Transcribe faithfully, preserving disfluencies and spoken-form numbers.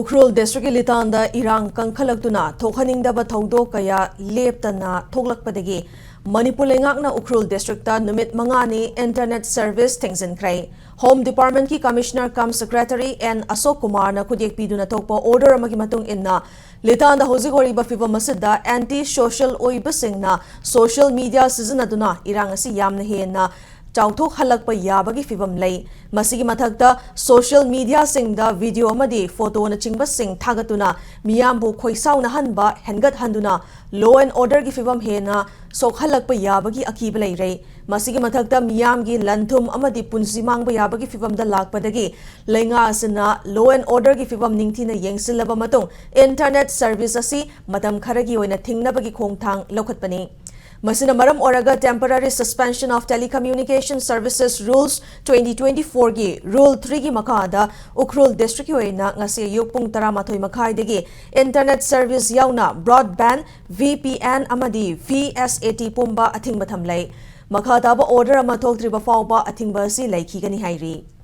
ꯎꯈ꯭ꯔꯨꯜ ꯗꯤꯁꯇ꯭ꯔꯤꯛꯀꯤ ꯂꯤꯇꯥꯟꯗ ꯏꯔꯥꯡ ꯀꯟꯈꯠꯂꯛꯇꯨꯅ ꯊꯣꯛꯍꯟꯅꯤꯡꯗꯕ ꯊꯧꯗꯣꯛ ꯀꯌꯥ ꯂꯦꯞꯇꯅ ꯊꯣꯛꯂꯛꯄꯗꯒꯤ ꯃꯅꯤꯄꯨꯔ ꯂꯩꯉꯥꯛꯅ ꯎꯈ꯭ꯔꯨꯜ ꯗꯤꯁꯇ꯭ꯔꯤꯛꯇ ꯅꯨꯃꯤꯠ ꯃꯉꯥꯅꯤ ꯏꯟꯇꯔꯅꯦꯠ ꯁꯔꯚꯤꯁ ꯊꯤꯡꯖꯤꯟꯈ꯭ꯔꯦ꯫ ꯍꯣꯝ ꯗꯤꯄꯥꯔꯠꯃꯦꯟꯠꯀꯤ commissioner cum secretary N Ashok ꯀꯨꯃꯥꯔꯅ ꯈꯨꯠꯌꯦꯛ ꯄꯤꯗꯨꯅ ꯊꯣꯛꯄ ꯑꯣꯔꯗꯔ ꯑꯃꯒꯤ ꯃꯇꯨꯡ ꯏꯟꯅ ꯂꯤꯇꯥꯟꯗ ꯍꯧꯖꯤꯛ ꯑꯣꯏꯔꯤꯕ ꯐꯤꯕꯝ ꯑꯁꯤꯗ ꯑꯦꯟꯇꯤ ꯁꯣꯁꯤꯌꯦꯜ ꯑꯣꯏꯕꯁꯤꯡꯅ ꯁꯣꯁꯤꯌꯦꯜ ꯃꯤꯗꯤꯌꯥ ꯁꯤꯖꯤꯟꯅꯗꯨꯅ ꯏꯔꯥꯡ ꯑꯁꯤ ꯌꯥꯝꯅ ꯍꯦꯟꯅ ꯆꯥꯎꯊꯣꯛꯍꯜꯂꯛꯄ ꯌꯥꯕꯒꯤ ꯐꯤꯕꯝ ꯂꯩ꯫ ꯃꯁꯤꯒꯤ ꯃꯊꯛꯇ ꯁꯣꯁꯤꯌꯦꯜ ꯃꯤꯗꯤꯌꯥꯁꯤꯡꯗ ꯚꯤꯗꯤꯑꯣ ꯑꯃꯗꯤ ꯐꯣꯇꯣꯅꯆꯤꯡꯕꯁꯤꯡ ꯊꯥꯒꯠꯇꯨꯅ ꯃꯤꯌꯥꯝꯕꯨ ꯈꯣꯏꯁꯥꯎꯅꯍꯟꯕ ꯍꯦꯟꯒꯠꯍꯟꯗꯨꯅ ꯂꯣ ꯑꯦꯟ ꯑꯣꯔꯗꯔꯒꯤ ꯐꯤꯕꯝ ꯍꯦꯟꯅ ꯁꯣꯛꯍꯜꯂꯛꯄ ꯌꯥꯕꯒꯤ ꯑꯀꯤꯕ ꯂꯩꯔꯦ꯫ ꯃꯁꯤꯒꯤ ꯃꯊꯛꯇ ꯃꯤꯌꯥꯝꯒꯤ ꯂꯟ ꯊꯨꯝ ꯑꯃꯗꯤ ꯄꯨꯟꯁꯤ ꯃꯥꯡꯕ ꯌꯥꯕꯒꯤ ꯐꯤꯕꯝꯗ ꯂꯥꯛꯄꯗꯒꯤ ꯂꯩꯉꯥꯛ ꯑꯁꯤꯅ ꯂꯣ ꯑꯦꯟ ꯑꯣꯔꯗꯔꯒꯤ ꯐꯤꯕꯝ ꯅꯤꯡꯊꯤꯅ ꯌꯦꯡꯁꯤꯜꯂꯕ ꯃꯇꯨꯡ ꯏꯟꯇꯔꯅꯦꯠ ꯁꯔꯚꯤꯁ ꯑꯁꯤ ꯃꯇꯝ ꯈꯔꯒꯤ ꯑꯣꯏꯅ ꯊꯤꯡꯅꯕꯒꯤ ꯈꯣꯡꯊꯥꯡ ꯂꯧꯈꯠꯄꯅꯤ꯫ ꯃꯁꯤꯅ ꯃꯔꯝ ꯑꯣꯏꯔꯒ Temporary Suspension of Telecommunication Services Rules twenty twenty-four ꯒꯤ ꯔꯨꯜ three ꯒꯤ ꯃꯈꯥꯗ ꯎꯈ꯭ꯔꯨꯜ ꯗꯤꯁꯇ꯭ꯔꯤꯛꯀꯤ ꯑꯣꯏꯅ ꯉꯁꯤ ꯑꯌꯨꯛ ꯄꯨꯡ ꯇꯔꯥꯃꯥꯊꯣꯏ ꯃꯈꯥꯏꯗꯒꯤ ꯏꯟꯇꯔꯅꯦꯠ ꯁꯔꯚꯤꯁ ꯌꯥꯎꯅ ꯕ꯭ꯔꯣꯗꯕꯦꯟꯗ, ꯚꯤ ꯄꯤ ꯑꯦꯟ ꯑꯃꯗꯤ ꯚꯤ ꯑꯦꯁ ꯑꯦ ꯇꯤ ꯄꯨꯝꯕ ꯑꯊꯤꯡꯕ ꯊꯝꯂꯦ꯫ ꯃꯈꯥ ꯇꯥꯕ ꯑꯣꯔꯗꯔ ꯑꯃ ꯊꯣꯛꯇ꯭ꯔꯤꯕ ꯐꯥꯎꯕ ꯑꯊꯤꯡꯕ ꯑꯁꯤ ꯂꯩꯈꯤꯒꯅꯤ ꯍꯥꯏꯔꯤ꯫